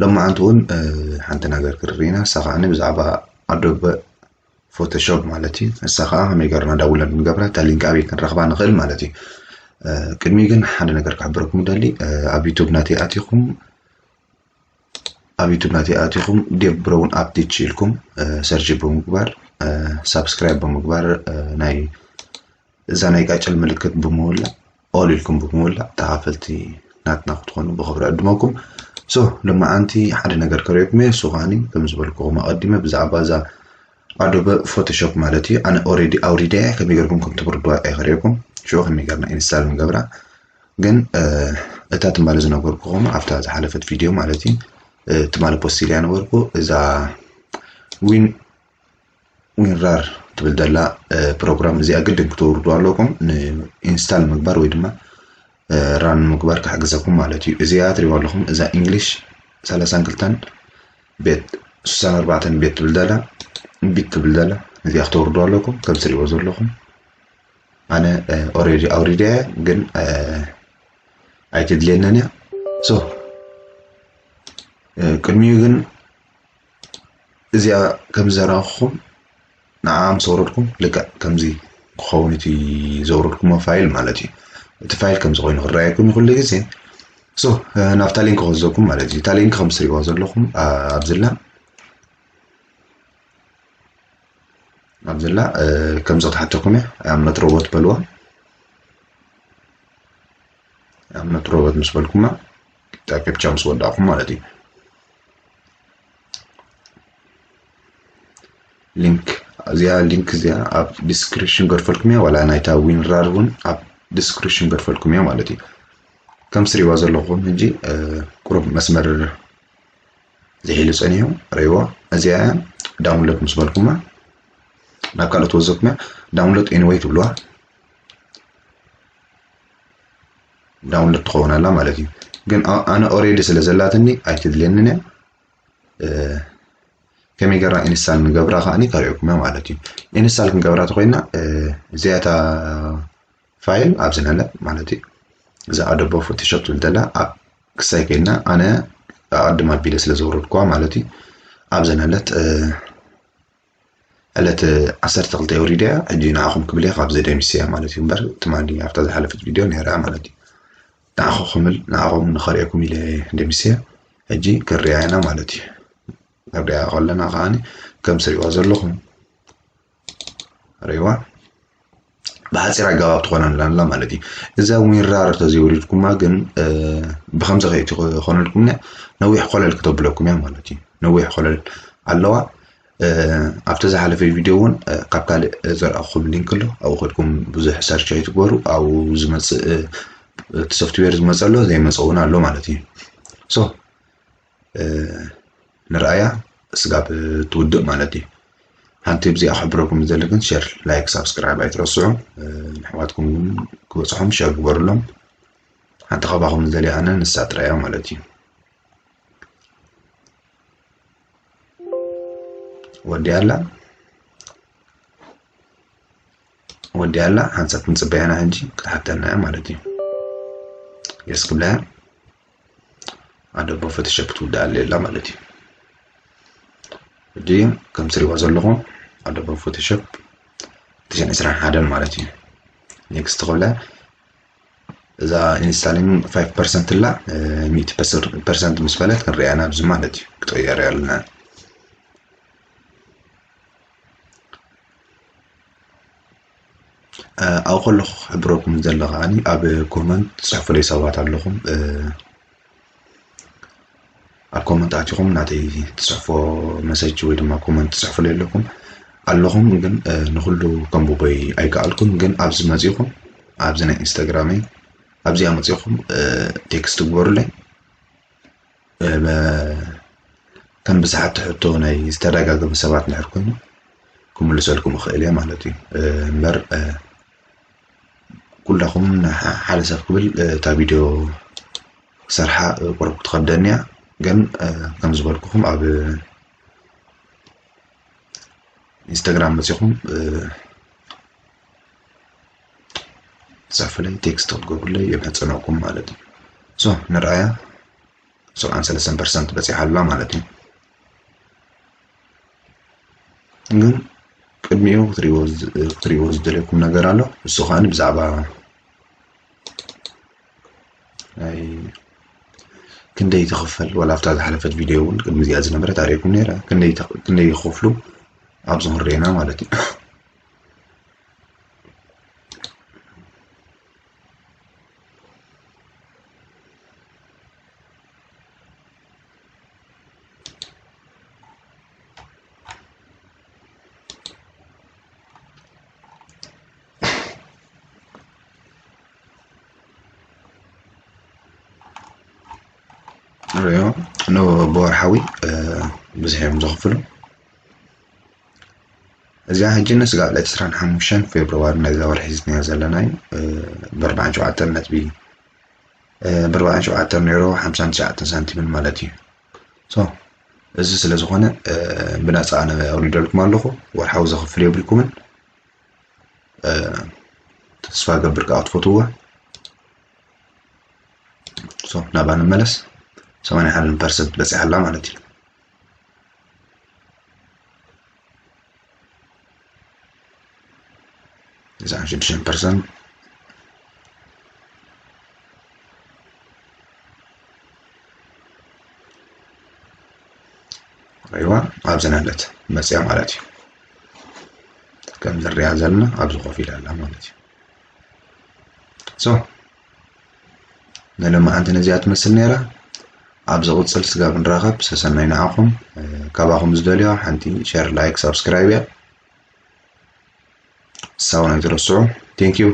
ሎማዓንቲ እውን ሓንቲ ነገር ክርኢና፣ እሳ ከዓኒ ብዛዕባ ኣዶበ ፎቶሾፕ ማለት እዩ። እሳ ከዓ ከመይ ገርና ዳውንሎድ ንገብራ፣ እታ ሊንክ ኣበይ ክንረኽባ ንኽእል ማለት እዩ። ቅድሚ ግን ሓደ ነገር ክሕብረኩም ደሊ፣ ኣብ ዩቱብ ናተይ ኣቲኹም ኣብ ዩቱብ ናተይ ኣቲኹም ዴቭ ብረውን ኣፕዴት ኢልኩም ሰርች ብምግባር፣ ሳብስክራይብ ብምግባር፣ ናይ እዛ ናይ ቃጭል ምልክት ብምውላዕ፣ ኦል ኢልኩም ብምውላዕ ተኻፈልቲ ናትና ክትኾኑ ብኽብሪ ዕድመኩም። ሶ ሎማዓንቲ ሓደ ነገር ከርእየኩም እየ። እሱ ከዓኒ ከም ዝበልኩኹም ኣቐዲመ ብዛዕባ እዛ ኣዶበ ፎቶሾፕ ማለት እዩ። ኣነ ኦሬዲ ኣውሪደ እየ። ከመይ ገርኩም ከም ትብርድዋ እየ ከርእየኩም። ሽዑ ከመይ ገርና ኢንስታል ንገብራ። ግን እታ ትማሊ ዝነገርኩኹም ኣብታ ዝሓለፈት ቪድዮ ማለት እዩ፣ ትማሊ ፖስት ኢልያ ነበርኩ። እዛ ዊን ዊንራር ትብል ዘላ ፕሮግራም እዚኣ ግድን ክትወርዱ ኣለኩም፣ ንኢንስታል ምግባር ወይ ድማ ራን ምግባር ክሕግዘኩም ማለት እዩ። እዚኣ ትሪእዋ ኣለኹም፣ እዛ ኢንግሊሽ ሰላሳን ክልተን ቤት ስሳን ኣርባዕተን ቤት ትብል ዘላ ቢት ትብል ዘላ እዚኣ ክትወርዱ ኣለኩም። ከም ትሪእዎ ዘለኹም ኣነ ኦሬዲ ኣውሪደ እየ፣ ግን ኣይትድልየንን እያ። ሶ ቅድሚኡ ግን እዚኣ ከም ዘራኹም ንዓ ምስ ወረድኩም ልክዕ ከምዚ ክኸውን እቲ ዘውረድኩሞ ፋይል ማለት እዩ። እቲ ፋይል ከምዚ ኮይኑ ክረኣየኩም እዩ ኩሉ ግዜ። ሶ ናብታ ሊንክ ክወስደኩም ማለት እዩ። እታ ሊንክ ከም ትሪእዋ ዘለኹም ኣብዝላ ኣብዝላ ከምዚ ክትሓተኩም እያ። ኣምነት ሮቦት በልዋ። ኣምነት ሮቦት ምስ በልኩማ እታ ኬፕቻ ምስ ወዳእኩም ማለት እዩ። ሊንክ እዚኣ ሊንክ እዚኣ ኣብ ዲስክሪፕሽን ገድፈልኩም እያ፣ ዋላ ናይታ ዊንራር እውን ኣብ ዲስክሪፕሽን ገድፈልኩም እያ ማለት እዩ። ከም ትሪእዋ ዘለኹም ሕጂ ቁሩብ መስመር ዝሒሉ ጸኒሑ ርእይዎ። እዚኣ ዳውንሎድ ምስ በልኩማ ናብ ካልኦት ወዘኩም እያ። ዳውንሎድ ኤኒወይ ትብልዋ። ዳውንሎድ ትኸውን ኣላ ማለት እዩ። ግን ኣነ ኦሬዲ ስለ ዘላትኒ ኣይትድልየንን እያ። ከመይ ገራ ኢንስታል ንገብራ ከዓኒ ከርእየኩም እያ ማለት እዩ። ኢንስታል ክንገብራ ተኮይና እዚኣታ ፋይል ኣብዚ ነለ ማለት እዩ። እዛ ኣዶቦ ፎቶሾፕ ትብል ዘላ ኣብ ክሳይ ከይድና ኣነ ኣቐድም ኣቢለ ስለ ዘውረድኩዋ ማለት እዩ። ኣብዚ ነለት ዕለት ዓሰርተ ክልተ የውሪደ እያ። ሕጂ ንዓኹም ክብል እየ ካብዚ ደሚሰያ ማለት እዩ። እምበር ትማሊ ኣብታ ዝሓለፈት ቪድዮ ነይራ ማለት እዩ። ንዓኹም ክብል ንዓኹም ንኸርእየኩም ኢለ ደሚሰያ። ሕጂ ክንሪኣ ኢና ማለት እዩ። ክንሪኣ ከለና ከዓኒ ከም ትሪእዋ ዘለኹም ርእይዋ ብሓፂር ኣገባብ ትኾነልና ኣላ ማለት እዩ። እዛ ዊንራር ተዘይወሪድኩማ ግን ብከምዚ ከይትኾነልኩም ነዊሕ ኮለል ክተብለኩም እያ ማለት እዩ። ነዊሕ ኮለል ኣለዋ። ኣብቲ ዝሓለፈ ቪድዮ እውን ካብ ካልእ ዘርኣኹም ሊንክ ኣሎ፣ ኣብኡ ከድኩም ብዙሕ ሰርች ኣይትግበሩ። ኣብኡ ዝመፅእ እቲ ሶፍትዌር ዝመፀ ኣሎ፣ ዘይመፀ እውን ኣሎ ማለት እዩ። ሶ ንርኣያ ስጋብ ትውድእ ማለት እዩ። ሓንቲ ብዚኣ ክሕብረኩም ዝደሊ ግን ሸር፣ ላይክ፣ ሳብስክራይብ ኣይትረስዑ። ንሕዋትኩም እውን ክበፅሖም ሸር ግበሩሎም። ሓንቲ ካባኹም ዝደልያ ኣነ ንሳ ጥራይ እያ ማለት እዩ። ወዲኣ ኣላ። ወዲኣ ኣላ፣ ሓንሳብ ክንፅበያ ኢና ሕጂ ክትሓተና እያ ማለት እዩ። የስ ክብላ እያ። ኣዶቦ ፎቶሾፕ ትውዳእ ኣላ ማለት እዩ። ሕጂ ከም ትሪእዋ ዘለኹም ኣዶቦ ፎቶሾፕ ትሽዓን ዕስራን ሓደን ማለት እዩ። ኔክስት ክብላ እዛ ኢንስታሊንግ ፋይቭ ፐርሰንት ኣላ፣ ሚእቲ ፐርሰንት ምስ በለት ክንሪኣ ኢና ኣብዚ ማለት እዩ። ክትቕየር ኣለና። ኣብኡ ከለኹ ክሕብረኩም ዘሎ ከዓኒ ኣብ ኮመንት ትፅሕፉለይ ሰባት ኣለኹም። ኣብ ኮመንት ኣቲኹም ናተይ ትፅሕፎ መሰጅ ወይ ድማ ኮመንት ትፅሕፉለይ ኣለኹም ኣለኹም ግን ንኹሉ ከንብቦይ ኣይከኣልኩን። ግን ኣብዚ መፂኹም ኣብዚ ናይ ኢንስታግራመይ ኣብዚኣ መፂኹም ቴክስት ግበሩለይ። ከም ብዝሓት ሕቶ ናይ ዝተደጋገመ ሰባት እንድሕር ኮይኑ ክምልሰልኩም እኽእል እየ ማለት እዩ። እምበር ኩላኹም ሓደ ሰብ ክብል እታ ቪድዮ ክሰርሓ ቁሩብ ክትኸብደኒ እያ። ግን ከም ዝበልኩኹም ኣብ ኢንስታግራም መፂኹም ትፅሕፉለይ ቴክስት ክትገብሩለይ የምሕፀነኩም ማለት እዩ። ሶ ንርኣያ። ሰብዓን ሰለስተን ፐርሰንት በፂሓ ኣላ ማለት እዩ። ግን ቅድሚኡ ክትሪእዎ ዝደለኩም ነገር ኣሎ። እሱ ከዓኒ ብዛዕባ ናይ ክንደይ ትኽፈል፣ ዋላ ኣብታ ዝሓለፈት ቪድዮ እውን ቅድሚ እዚኣ ዝነበረት ኣርእየኩም ነይረ። ክንደይ ይኸፍሉ ኣብዚ ክንሪኤና ማለት እዩ። ሪዮ ኖ ብወርሓዊ ብዙሕ እዮም ዝኽፍሉ። እዚኣ ሕጂ ንስጋብ ዕለት ዕስራን ሓሙሽተን ፌብርዋሪ ናይዛ ወርሒ ሒዝናዮ ዘለና እዩ። ብኣርባዓን ሸውዓተን ነጥቢ ብኣርባዓን ሸውዓተን ዩሮ ሓምሳን ትሽዓተን ሳንቲምን ማለት እዩ። ሶ እዚ ስለ ዝኾነ ብነፃ ኣነ ኣውሪደልኩም ኣለኹ። ወርሓዊ ዘኽፍል የብልኩምን። ተስፋ ገብር ከዓ ክትፈትዎ። ሶ ናብኣ ንመለስ። ሰማንያ ሓደ ፐርሰንት በፂሓ ኣላ ማለት እዩ። እዛ ሽዱሽተ ፐርሰንት ሪዋ ኣብዚ ናለት መፅያ ማለት እዩ። ከም ዝሪኣ ዘለና ኣብዚ ኮፍ ኢላ ኣላ ማለት እዩ። ሶ ንሎማዓንቲ ነዚኣ ትመስል ነይራ። ኣብ ዝቕፅል ስጋብ ንራኸብ ሰሰናይ ንዓኹም። ካባኹም ዝደልዮ ሓንቲ ሸር፣ ላይክ፣ ሳብስክራይብ እያ። ሳውን ኣይትረስዑ። ቴንኪዩ።